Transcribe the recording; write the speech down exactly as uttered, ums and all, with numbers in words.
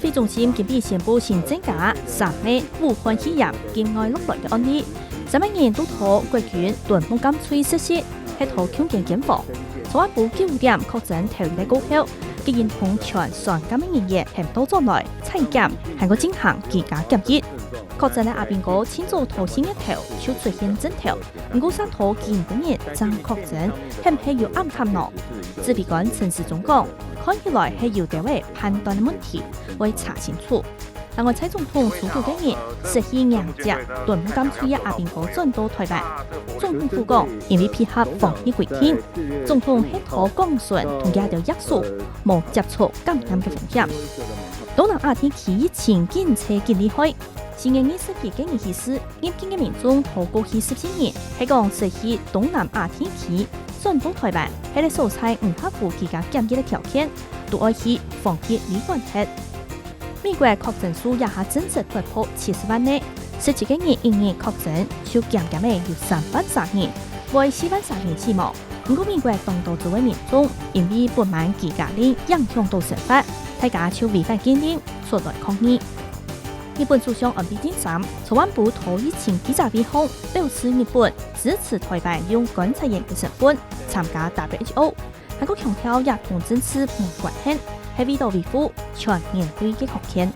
指揮中心今晡宣布新增加三个武漢肺炎境外落來个案例，三个人都在國軍屯門監區實習，係在共間間房。昨暗晡九點確診頭一例過後，佢因同全船監个人員喊到轉來採檢，還過進行居家檢疫。確診个阿兵哥清早在四月頭就出現症頭，毋過煞到今晡日正確診，係毋係有暗淡呢？指揮官陳時中講，看起來係有兜仔判斷个問題，會查清楚。另外，蔡總統初九个日，實際迎接屯門監區个阿兵哥轉到臺灣。總統府講，因為配合防疫規定，總統係在廣順同佢兜握手，無接觸感染个風險。東南亞地區疫情緊吹緊厲害，四月二十一个日起始，入境个民眾在過去十四日，係講實際東南亞地區轉到臺灣，係个所在毋合乎居家檢疫个條件，都愛去防疫旅館歇。美國確診數這下正式突破七十萬例，十七个日一日確診就減減仔有三萬三人，會四萬三人死亡。毋過美國當多州个民眾因為不滿居家令影響到生活，大家就違反禁令出來抗議。日本首相安倍晉三昨暗晡在疫情記者會上表示，日本支持臺灣用觀察員个身份參加WHO，還過強調這同政治無關係，係為著維護全人類个權健。